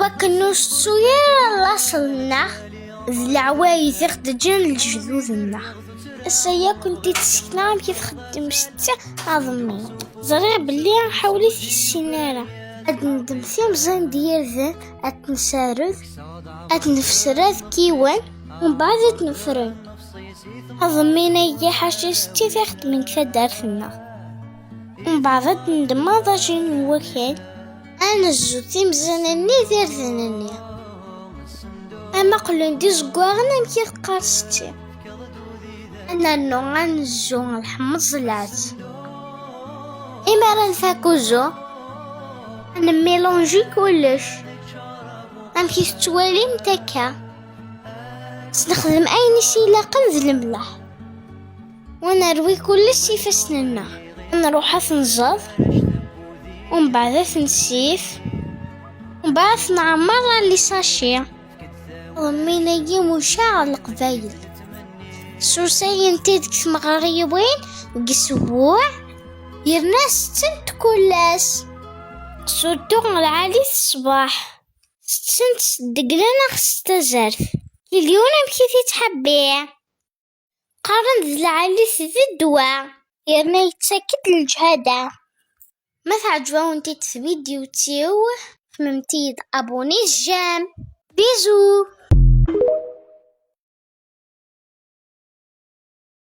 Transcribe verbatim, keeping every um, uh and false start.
Wakken ur tettu ara laṣel-nneɣ d leɛwayed i ɣ-d-ǧǧan lejdud-nneɣ. Ass-a yakk n-t-id-sekneɣ amek i txeddem setti aḍemmin. Ẓriɣ belli ḥawlit i tessin ara. Ad neddem timẓin d yirden, ad t-nsared, ad t-nefser ad kiwen, umbeɛd ad t-nefren. Aḍemmin-agi ḥaca setti i t-ixeddmen deg taddart-nneɣ. Umbeɛd ad d-neddem aḍajin n wakal, ad nezzu timẓin-nni d irden-nni. Ama qqlen d izeggaɣen amek i teqqar setti. Ad nernu ad nezzu lḥemmeẓlat. Imi ara nfak uzzu, ad nemmilunji kullec. Amek i tettwalimt akka? Snexdem ayen i s-ilaqen d lemleḥ. Wa nerwi kullec s ifassen-nneɣ. Ad nruḥ ad t-nẓeḍ, umbeɛd ad t-nsif, umbeɛd ad t-nɛemmer ar les sachets. Aḍemmin-agi mucaɛ ɣer Leqbayel. Susayen-t-id deg tmeɣriwin, deg isewweɛ, yerna setten-t kul ass. Surtout ɣer lɛali s ṣṣbeḥ. Setten-t s ddegla neɣ s tazart. Ilyun amek i t-ittḥebbi? Qqaren d lɛali-t d ddwa, yerna yettak-d leǧhada. Ma teɛǧeb-awent-id tvidyut-iw, xemmemt-iyi-d abuni, j'aime. Bisous.